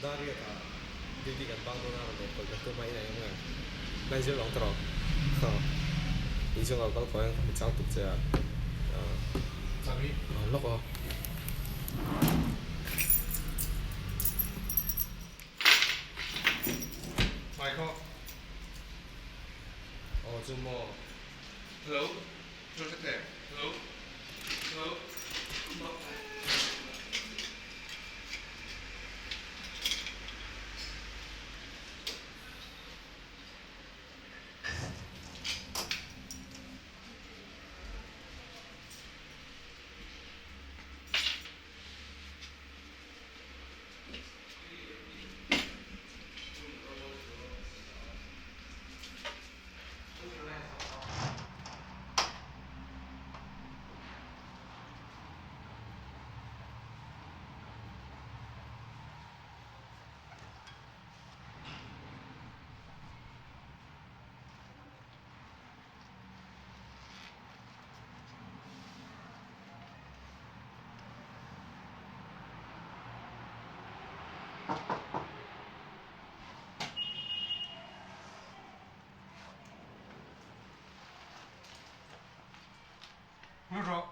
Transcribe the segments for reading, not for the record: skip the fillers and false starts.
Dariat ah duty kan bang dawn a rawn enkawl ka tum a inah hian nge nai zir lo tawh rawh inchhung ah kal kawh hian ka hmu chang tuk che a aw lawk aw. Aw chu maw. Hello Hello Hello Lut rawh.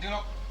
Ding rawh.